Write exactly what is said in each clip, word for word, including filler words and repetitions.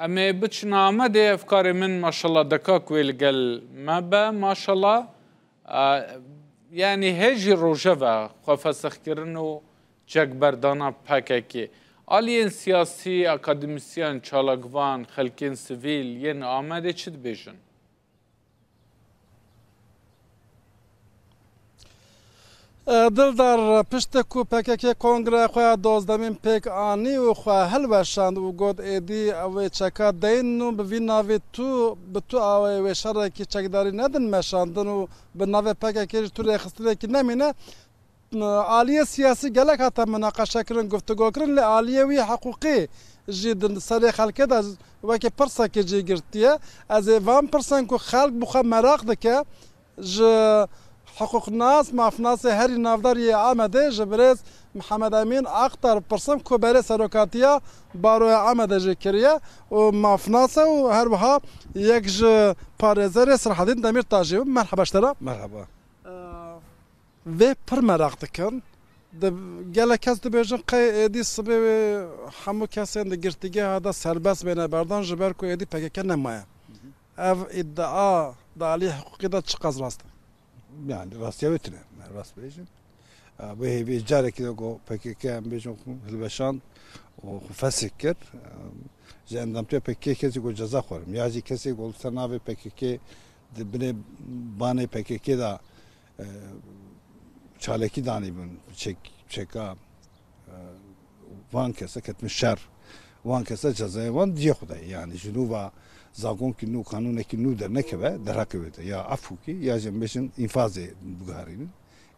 Em ê biçin Amedê, ev karê min maşallah deka ku wê li gel me be, maşallah. E, yanî hê jî rojeve xwe fesixkirin û çekberdana P K K. Aliyên siyasî, akademîsyen, çalakvan, xelkên sivîl yên Amedê çi dibêjin? Dildar, piştî ku P K K kongreya xwe ya dozdemîn pêk anî û xwe hilweşand û got, êdî ew ê çeka deyin û bi vî navê tu, bi tu awayê wê şerekî çekdarî nedin meşandin û bi navê P K K jî tu rêxistinekî nemîne. Aliyê siyasî gelek hate minaqeşekirin, guftûgokirin, lê aliyê wî hiqûqî jî di serê xelkê de wekî pirsekê cî girtiye. Ez ê van pirsan ku xelk bi xwe meraq dike, ji hiqûqnas, mafnasê herî navdar yê Amedê, ji birêz Mihemed Emîn Aktar pirsim ku berê serokatiya Baroya Amedê jî kiriye û mafnas e û her wiha yek ji parêzerê Sirhedîn Demîrtaş jî. Merheba ji te re. Merheba. Vê pir meraq dikin. Di, gelek kes dibêjin qey êdî sibê wê hemû kesên di girtîgeha de serbest bêne berdan, ji ber ku êdî P K K nemaye. Ev îdia di alî hiqûqî de çiqas rast e? Yani rastiya wê tune, me rast bêjin. E, wê hêvî carekî de ku P K K em bêjin xwe hilweşand û xwe fesih kir. E, ji endamtiya P K K kesê ku ceza xwerim, ya jî kesê ku li ser navê P K K di binê banê P K K de e, çalakî danîbin, çek-, çeka, e, van kesa ketibin şer. Van kesa cezayê wan cihê xwe de ye. Yani ji nû ve zagonkî nû, kanûnekî nû dernekeve derheqê wê de. Ya efû kî, ya jî em bêjin înfazê biguherînin.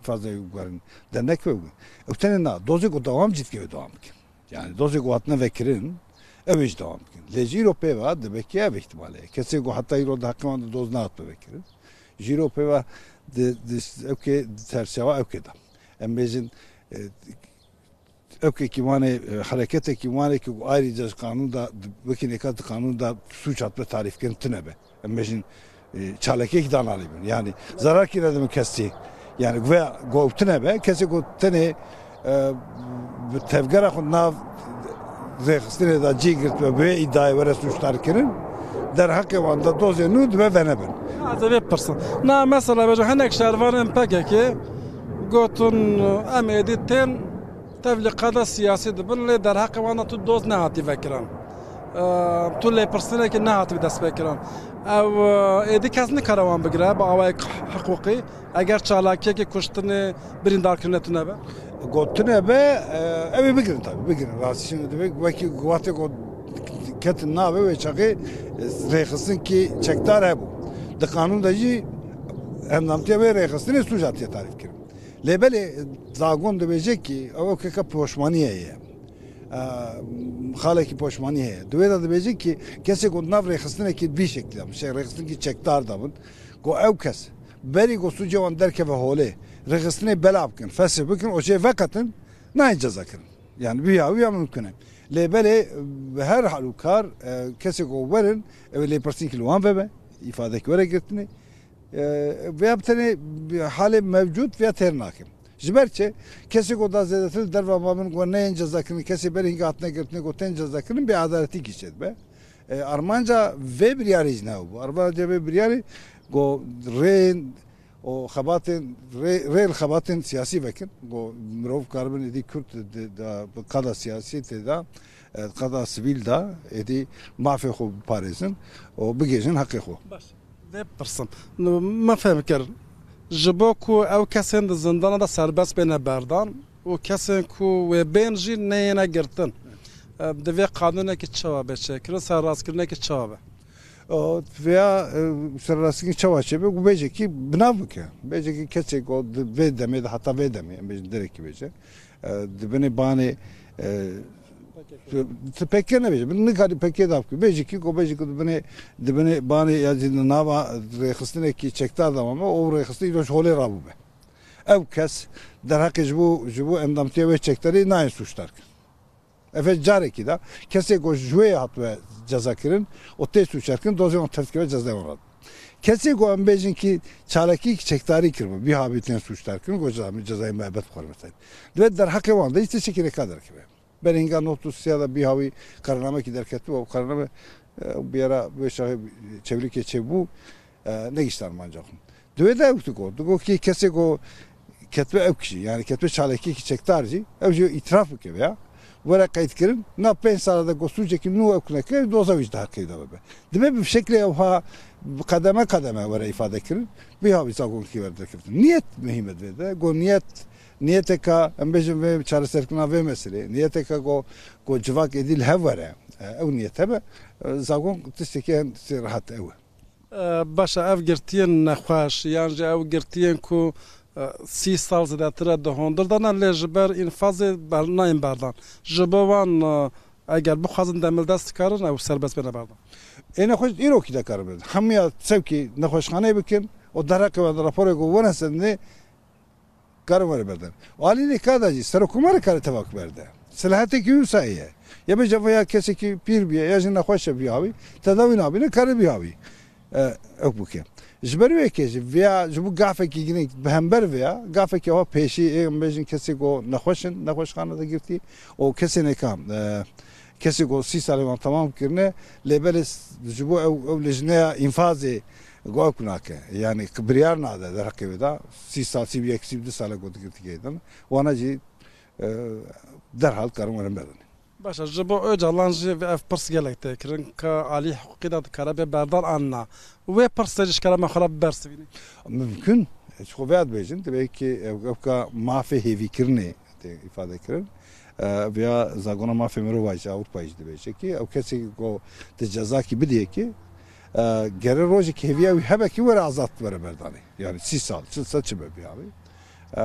Înfazê wê biguherînin. Dernekeve wê. Ew tenê na, dozê ku dewam cî dike wê dewam bike. Yani dozê ku hatine vekirin, ew ê jî dewam bikin. Lê ji îro pê ve dibe ki ev îhtimal heye. Kesê ku heta îro di heqê wan de doz nehatbe vekirin. Ji îro pê ve di, di, ew kê di çerçewa ew kê de. Em bêjin, e, ew kê ki wanê, e, hereketekî wanê ki ku ayrıca ji qanûn de, di, wekî nêka di qanûn de sûc hatbe tarîfkirin tune be. Em bêjin, e, çalakiyekî dananîbin. Yani zarar kî nedibin kesî. Yani vê gotine be, kesê ku tenê, e, bi tevgera xwe nav rêxistinê de cî girt ve bi wê îdiayê were sûcdar kirin, derheqê wan de dozê nû dibe venebin. Ez ê vê pirsim. Na mesela bêje hinek şervanên P K K gotin, em êdî tên tevlî qada siyasî dibin, lê derheqê wan de tu doz nehatî vekirin. Eee, tu lêpirsînekî nehatibî destpêkirin. Ew, eee, êdî kes nikare wan bigire bi awayek hiqûqî, eger çalakiyekî kuştinê, birîndarkirinê tune be? Gotine be, eee, ew ê bigirin tabii, bigirin. Rastî şimdi divê wekî guvatê ku ketin navê wê çaxê, e, rêxistin ki çekdar hebû. Di qanûn de jî endamtiya wê rêxistinê sûc hatiye tarîf kirin. Lê belê, zagon dibêje ki ew keka poşmanî heye. E, xalekî poşmanî heye. Di wê de dibêje ki kesê ku di nav rêxistinekî vî şeklî de bin, şey, rêxistinkî çekdar de bin, ku ew kes berî ku sûcê wan derkeve holê, rêxistinê belav bikin, fesih bikin, û jê veqetin, nayên ceza kirin. Yani wî ya, wî ya mimkun e. Lê belê, bi her hal û kar, e, kesê ku werin, ew ê lêpirsînkî li wan vebe, îfadekî were girtinê. E, veya bi tenê halê mevcûd veya têr nakin. Ji ber çi? Kesê ku da zêdetir derva ma bin ku neyên cezakirin, kesê berê hînga hatine girtinê ku tên cezakirin, bêedaletîkî çêdibe. E, armanca vê biryarê jî ne ew bû. Armanca vê biryarê ku rêyên û xebatên, rê, rê li xebatên siyasî vekin. Ku mirov karibin êdî Kurd di, di, di qada siyasî tê de, e, qada sivîl de êdî mafê xwe biparêzin û bigihîjin heqê xwe. Baş. Vê pirsim. Me fehm kir. Ji bo ku ew kesên di zindana de serbest bêne berdan û kesên ku wê bên jî neyêne girtin, e, divê qanûnekî çawa bê çêkirin, serrastkirinekî çawa be? O, veya, e, serrastkirin çawa çêbe, ku bêje ki binav bike. Bêje ki kesê ku di vê demê de, heta vê demê, em bêjin derekî bêje. E, di binê banê, e, tu, tu P K K nebêje, nikarî P K K da bike. Bêje ki, ku bêje ku di binê, di binê banê ya jî di nava rêxistinekî çekdar de mame, o rêxistin îro ji holê rabûbe. Ew kes derheqê ji bo, ji bo endamtiya wê çekdarî nayên sûcdar kirin. Ev carekî de kesê ku ji wê hatibû cezakirin û tê sûcdarkirin, dozê wan tevdikeve cezayê wan re. Kesê ku em bêjin ki çalakî çekdarî kiribû, bî havî tên sûcdarkirin, ku ceza, cezayê mebet xwe mesela. Divê derheqê wan de îşte şekileka derkeve. Berê hînga nod û sê de bî havî qerarnamekî derketibo, qerarname Ew biyara wê şahê çewlikê çêbû, e, negiştan manca xwe. Di wê de ew digot, digot ki kesê ku ketbe ew kişî, yani ketbe çalekiyekî çekdar jî, ew jî îtiraf bike veya were qeyd kirin, na pênc sala de ku sûcekî nû ew kineke, doza wî ji daha qeyda bibe. Dibe bi şeklê ewha bi qedeme qedeme were îfade kirin, bî havî zagonkî were derkeftin. Niyet muhîm e di vê de, ku niyet, niyeteka, em bêjin vê çareserkirina vê meselê, niyeteka ku, ku civak êdî li hev were, e, ew niyet hebe, e, zagon tiştekî hin tiştê rehet ew e. E, baş e, ev girtiyên nexweş, yan jî ew girtiyên ku, e, sî sal zêdetir e di hundir de ne, lê ji ber înfazê ber-, nayên berdan. Ji bo wan, e, eger bixwazin demildest dikarin, ew serbest bêne berdan. Ê nexweş îrokî de karin bikin. Hemiya sewkî nexweşxaneyê bikin û derheqê wan raporê ku were sendinê, karin were berdan. Û alî lê ka da jî Serokkomarê kare tevak berde. Silaheteke wisa ye. Ya bêje veya kesekî pîr bûye, ya jî nexweş e vî hawî, tedawî nabîne, kare vî hawî, e, ew bike. Ji ber wê yekê jî, veya ji bo gafekî girîng bi hember veya, gafekî ewa pêşî, ê, em bêjin kesê ku nexweş in, nexweşxane de girtî, û kesê nêka, e, kesê ku sî salê wan temam kirine, lê belê s-, ji bo ew, ew lijneya înfazê, Go ew ku nake, yani ki biryar nade derheqê wê de, sî sal, sî yek, sî du sale ku digirtî kê din, wana jî, e, derhal karin werin bedin. Baş e, ji bo Ocalan jî vê ev pirs gelek tê kirin, ka alî hiqûqî de dikare bê berdan an na. Wê pirsê jî ji kerema xwe re bibersivînî. Mimkun, ji xwe vê dibêjin, divê ki ew, ew ka mafê hêvîkirinê tê îfade kirin. E, viya zagona mafê mirovan jî Ewropayê jî dibêje ki ew kesê ku di cezakî bidiyê ki, e, gere rojek hêviya wî hebe ki were azad were berdanê. Yani sî sal, çil sal çi be vî havî. E,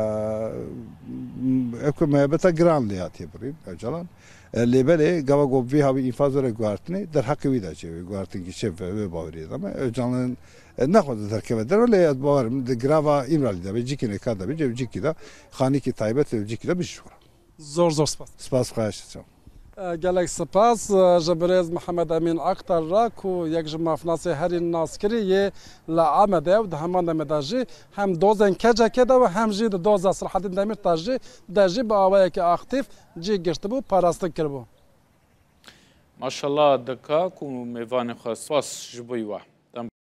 ew ku mehebeta giran lê hatiye birîn, Ocalan. E, lê belê gava ku vî havî înfaz were guhartinê, derheqê wî de çê wê guhartin ki çê ve wê baweriyê de me. Ocalan, e, nexwaze derkeve derve lê ez bawerim di girava Îmralî de be, cîkî nêka de be, cê cîkî de, xanîkî taybet lê cîkî de bijî xwe. Zor zor spas. Spas xweş, çaw. E, gelek spas, e, ji birêz Mihemed Emîn Aktar re ku yek ji mafnasê herî naskirî yê li Amedê û di heman demê de jî hem dozên K C K de û hem jî di doza Selahattin Demîrtaş jî de jî bi awayekî aktîf cî girtibû, parastin kiribû. Maşallah dika ku mêvanê xwe spas ji bo we.